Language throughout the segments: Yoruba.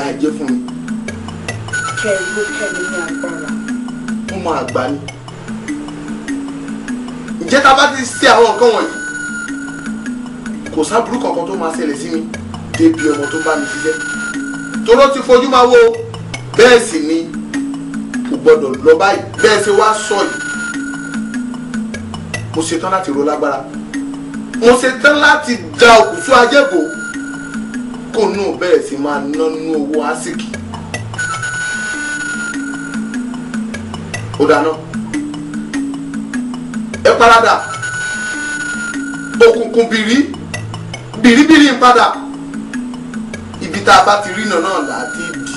ajé fún mi. Kẹ́mi kẹ́mi ní agbára. Mo máa gbà ní. Ǹjẹ́ tá a bá ti ṣe àwọn nǹkan wọ̀nyí, kò sábúrú kankan tó máa ṣẹlẹ̀ sí mi débi ọmọ tó bá mi ṣiṣẹ́. Toró ti fojú máa wo bẹ́ẹ̀ sì ni kò gbọ́dọ̀ lọ báyìí bẹ́ẹ̀ ṣe wá sọ yìí. Mo ṣetán láti ro lágbára. Mo ṣetán láti da òkùtù ajé bò kó nù bẹ́ẹ̀ sì máa ná nú owó àsìkì. Ó dáná. Ẹ parada. Òkùnkùn bìrí bìríbìrí ń padà. Ibi tá a bá ti rí náà náà là á ti di.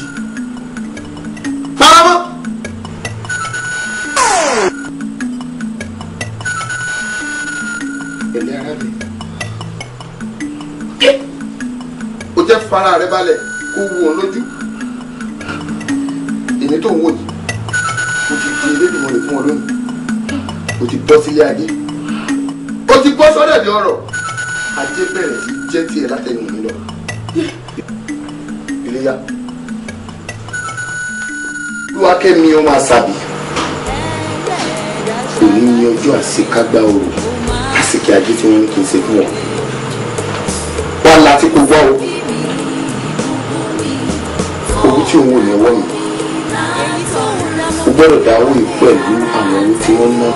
Paramọ́. Ẹ̀lẹ́ ara mi. Ó jẹ́ fara rẹ balẹ̀ kó wù ọ́ lójú. Èmi tó ń wò yìí, mo ti di Elédùmarè fún ọ lónìí. O ti bọ́ sílé ajé. O ti bọ́ sọ́dọ̀ di ọ̀rọ̀. Ajé bẹ̀rẹ̀ sí jẹ́ tiẹ̀ látẹnu mi lọ. Iléyá. Olúwakẹ́mi ọmọ Àṣàbí. Òní ni ọjọ́ àṣekágbá orò àsìkí ajé tí wọ́n ní kí n ṣe fún ọ. Wọ́n la tí kò gbọ́ o. Owó tí òun ò ní ọwọ́ mi. O gbọ́dọ̀ dá owó yìí pẹ̀lú àwọn owó tí wọ́n ná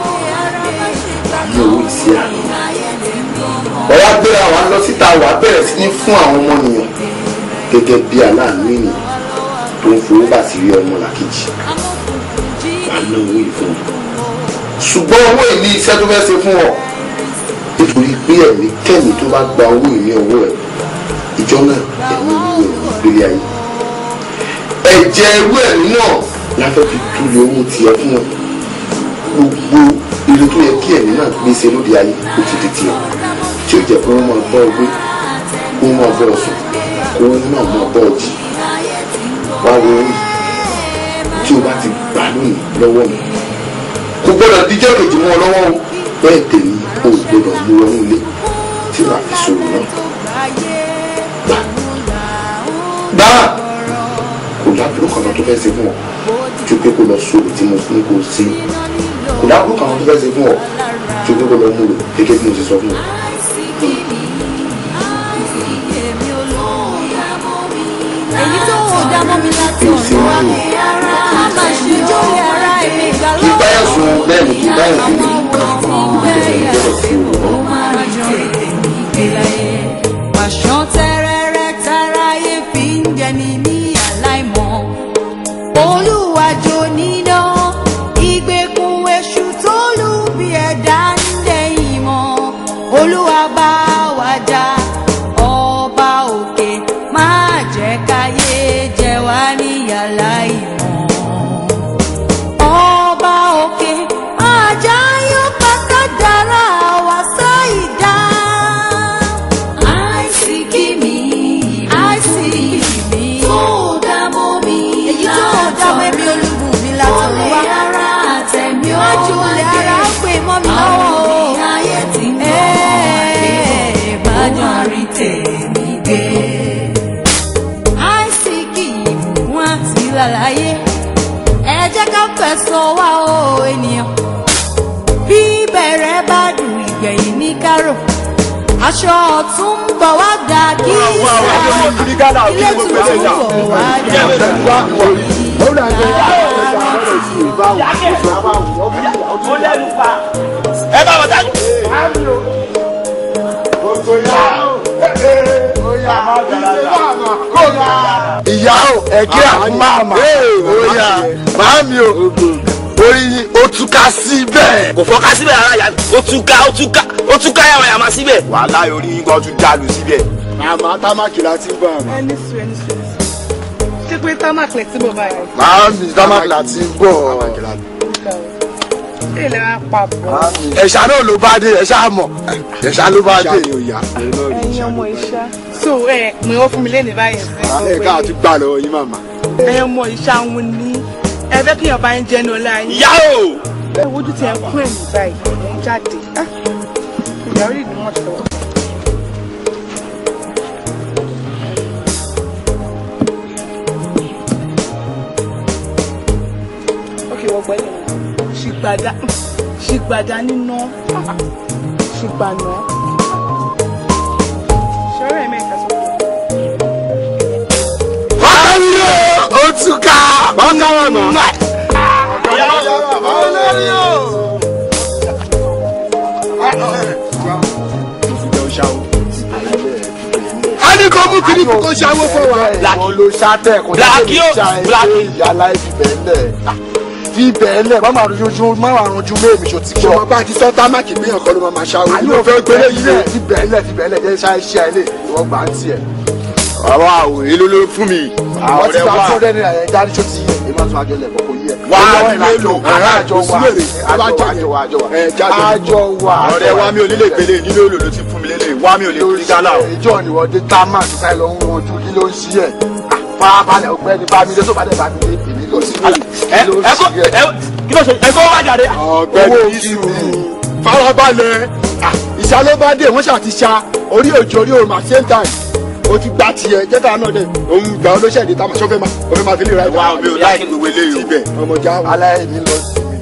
ní owó ìsí àná. Ọ̀wá gbéra wa lọ síta wà bẹ̀rẹ̀ sí ní fún àwọn ọmọnìyàn gẹ́gẹ́ bí aláàánú ènìyàn tó ń fowó bá sí rí ọmọ làkejì. Wà á ná owó yìí fún wọn. Ṣùgbọ́n owó yìí ní iṣẹ́ tó fẹ́ ṣe fún ọ. Nítorí pé ẹ̀mí kẹ́mi tó bá gba owó yìí ní ọwọ́ ẹ̀, ìjọ náà ẹ̀mí olúwo ẹ̀ ní ìgbélé ayé. Ẹ̀jẹ̀ irú ẹ̀mí náà la fẹ́ fi túlẹ̀ owó tiẹ̀ fún ọ. Gbogbo ire tó yẹ kí ẹ̀mí náà gbèsè lóde ayé ó ti di tiẹ̀. Tí ó jẹ́ pé wọ́n máa bọ́ ọ gbé, kó máa bọ́ ọ sùn, kó náà máa bọ́ ọ jí. Wá wo orí tí o bá ti gbà lónìí lọ́wọ́ mi. Kò gbọ́dọ̀ díjọ́ kejì mọ́ ọ lọ́wọ́ o. Bẹ́ẹ̀ tèmi o gbọ́dọ̀ mú wọnú ilé tí wàá fi sọ̀rọ̀ náà. Gbà gbà kò lábúrò kan tó fẹ́ ṣe fún ọ ju pé kó lọ sọ̀rọ̀ tí mo fún kó ṣe. Kò lábúrò kan tó fẹ́ ṣe fún ọ ju pé kó lọ mú lò gẹ́gẹ́ bí mo ṣe sọ fún ọ. Èyí tó ò dá mọ́ mi láti ọ̀nà wa má ṣe jólè ara èmi gbà Kì í báyọ̀ sùn bẹ́ẹ̀ ni kì í báyọ̀ sùn ní Pàṣán tẹ́rẹ́rẹ́ táráyé fi ń jẹni ní aláìmọ̀. Olúwàjò níná ìgbèkùn èṣù tó lù bí ẹ̀dá ń dẹ̀yìn mọ́. Olúwa bá wa jà ọba òkè má jẹ́ káyé jẹ wá níyà láìmọ̀. Ọba òkè ajá yóò pátá dára wá sáìdá. Àìsíkí mi, àìsíkí mi, tó dá mọ́ mi èyí tó dá mọ́ mi olúbùn mi látọ̀run wá. Olè ara àtẹ̀mí ó máa jẹ́ ara pè mọ́ mi lọ́wọ́ o. Ayé ti ń bọ̀ wá rí tèmi gbé. Àìsíkí ìbùkún àti lálàyé. Ẹ jẹ́ ká fẹ̀sọ̀ wá o ènìyàn. Bí bẹ̀rẹ̀ bá dùn ìgbẹ̀yìn ní kárò. Aṣọ ọ̀tún ń bọ̀ wá dà kí sá. Ilé tuntun ń bọ̀ wá dà. Ẹ bá wọn dájú. Ìyá o, ẹ̀kí àmàmà. Oya, màámi o, orí yín ó túká síbẹ̀. Kò fọ́ká síbẹ̀ rárá ìyá mi, ó túká ó túká ó túká yàmàyàmà síbẹ̀. Wàhálà orí yín gan tún dàlù síbẹ̀. Màmá támákì la ti ń bọ̀ àmà. Ẹni sùn ẹni sùn ẹni sùn. Ṣé pé támákì lẹ ti bọ̀ báyìí? Màámi támákì la ti ń bọ̀. Ṣé ilẹ̀ wa pa bọ̀? Ẹ̀ṣá náà ló bá dé, ẹ̀ṣá mọ̀, ẹ̀ṣá ló bá dé. Ẹ̀yin ọmọ ìṣá. So ẹ pè wọ́n fún mi lẹ́nu báyìí sí. Ẹ káà tún gbà lọ́wọ́ yín màmá. Ẹ̀yin ọmọ ìṣá ń ní. Ẹ fẹ́ kí ọba yín jẹnu ọlá yín. Ìyá o! Ẹ wojú tí ẹ ń kún ẹ̀mí báyìí, mò ń jáde. Ìyá orí ìdùnnú ọ̀ṣọ́. Wọ́gbẹ́lẹ̀ ṣìgbàdá ṣìgbàdá níná ṣìgbàná. Ṣọ́rọ̀ ẹ̀ mẹ́ta sọ́kọ̀. Báwo ó tún ká? Báwo màmá? A ní kó mú kiri kó ṣàwó fún wa. Wọ́n ló ṣàtẹ̀ kó ṣe ìyá fi bẹ́ẹ̀ lẹ̀ má máa rojú má máa rojú méèmí ṣò ti gbọ́. Ṣé bá ti sọ támákì gbéyàn kọ́ ló máa ṣàwó? Àní ò fẹ́ gbélé yìí rẹ̀. Fi bẹ́ẹ̀ lẹ̀ jẹ́ ṣáà ṣe àìlè ìwọ gbà ń tiẹ̀. Àwa ò èlò ló fún mi. Àwọn ti gba 200 naira yẹn jáde ṣó ti yẹ. Èmi àti àjọ lẹ̀ kọ́kọ́ yẹ. Wà á ní mélòó? Àjọ wà àjọ wà àjọ wà àjọ wà. Ọ̀rẹ́ wa mi ò nílé gbélé nílé òlò ló ti fún mi lélẹ̀ wá mi ò lè kiri gálà o. Ìjọ ni wọ́n dé támákì sáì lọ ń wojú kí ló ń ṣí ẹ̀. Farabalẹ̀ ọ̀gbẹ́ni Bámidé tó bá dẹ̀ Bámidé èmi lọ sí kí ló ṣe ẹ kó wá jáde. Ọ̀gbẹ́ni isu farabalẹ̀ ìṣá ló bá dé wọ́n ṣàti ṣá orí òjò orí òrùn at same time o ti gba tiẹ̀ jẹ́ta náà dẹ̀ òun gbà ó ló ṣẹ̀dí táwọn ṣọ́fẹ́ máa ó fẹ́ máa fi lè ra ìwà. Wà mí ò láì gbogbo eléyìí o. Síbẹ̀ ọmọjà wà. Aláìní lọ sí mi.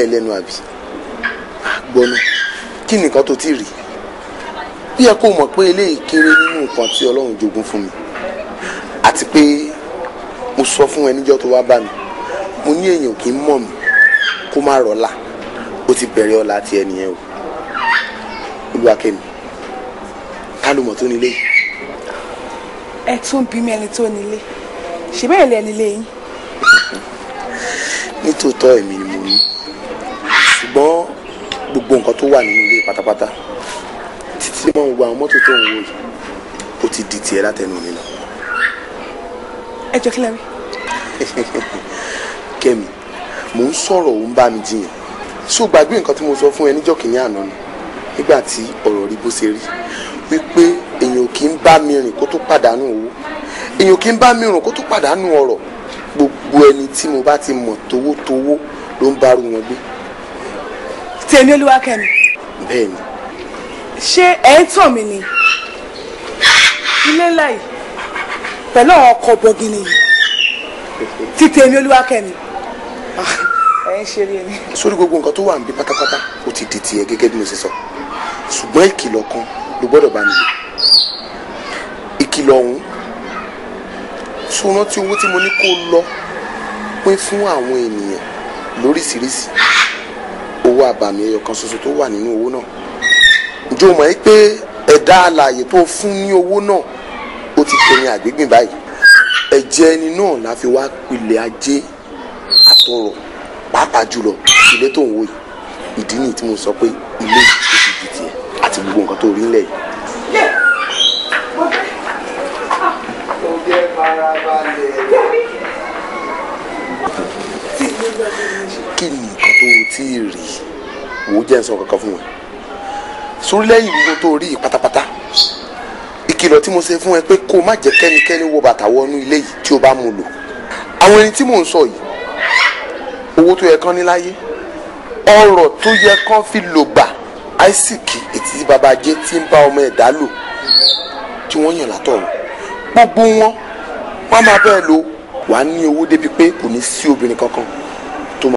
Ẹlẹ́nu àbí gbọ́nà kí nìkan tó ti rí bí ẹ kó mọ̀ pé eléyìí kéré nínú nǹkan tí Ọlọ́run jogún fún mi àti pé mo sọ fún ẹ níjọ́ tó wá bá mi mo ní èèyàn kì í mọ̀ mí kó má rọ́lá ó ti bẹ̀rẹ̀ ọlá ti ẹnìyẹn o. Olúwakẹ́mi ta ló mọ̀ tó nílé yìí? Ẹ tún bí mi ẹni tó nílé ṣe bẹ́ẹ̀ lẹ́ni lé yín. Nítòótọ́ èmi ni mo ní ṣùgbọ́n gbogbo nǹkan tó wà nínú ilé pátápátá títí mọ́ gbogbo àwọn mọ́tò tó ń wò yìí ó ti di tiẹ̀ látẹnu mi lọ. Ẹ jọ kí lẹ rí. Kẹ́mi mò ń sọ̀rọ̀ òun bá mi jiyàn ṣó gbàgbé nǹkan tí mo sọ fún ẹ níjọ́ kìíní àná ni nígbà tí ọ̀rọ̀ rí bó ṣe rí wípé èèyàn kì í bá mi rìn kó tó pàdánù owó èèyàn kì í bá mi rìn kó tó pàdánù ọ̀rọ̀ gbogbo ẹni tí mo bá ti mọ̀ towótowó ló ń bárù wọn gbé. Tèmi Olúwakẹ́mi. Bẹ́ẹ̀ni. Ṣé ẹ ń tàn mí ni ilé ńlá yìí pẹ̀lú àwọn ọkọ̀ bọ̀gìnì yìí tí tèmi Olúwakẹ́mi ẹ ń ṣeré ni. Sórí gbogbo nǹkan tó wà níbí pátápátá ó ti di tiẹ̀ gẹ́gẹ́ bí mo ṣe sọ ṣùgbọ́n ìkìlọ̀ kan ló gbọ́dọ̀ bá mi lò ìkìlọ̀ ọ̀hún ṣó rántí owó tí mo ní kó lọ pín fún àwọn ènìyàn lóríṣiríṣi owó àbàmì ẹyọ kan ṣoṣo tó wà nínú owó náà ǹjẹ́ o mọ̀ pé ẹ̀dá alààyè tó fún ní owó náà ó ti tẹ̀yìn àgbégbìn báyìí ẹ̀jẹ̀ ẹni náà la fi wá pilẹ̀ ajé àtọrọ̀ pàápàá jùlọ ilé tó ń wò yìí ìdí nìyí tí mo sọ pé ilé ó ti di tiẹ̀ àti gbogbo nǹkan tó rí ńlẹ̀ yìí. Kí ni nǹkan tó tí ì rí wò ó jẹ́ nsọ kankan fún ẹ sórí lẹ́yìn gbogbo tó rí yìí pátápátá ìkìlọ̀ tí mo ṣe fún ẹ pé kó o má jẹ́ kẹ́nikẹ́ni wọ bàtà wọnú ilé yìí tí o bá mú lò àwọn ẹni tí mò ń sọ yìí owó tó yẹ kán ní láyé ọrọ̀ tó yẹ kán fi lò gbà àìsíkì ètí bàbá ajé tí ń bá ọmọ ẹ̀dá lò tí wọ́n yàn látọ̀run gbogbo wọn wọ́n máa bẹ́ẹ̀ lò wàá ní owó débi pé kò ní sí obìnrin kankan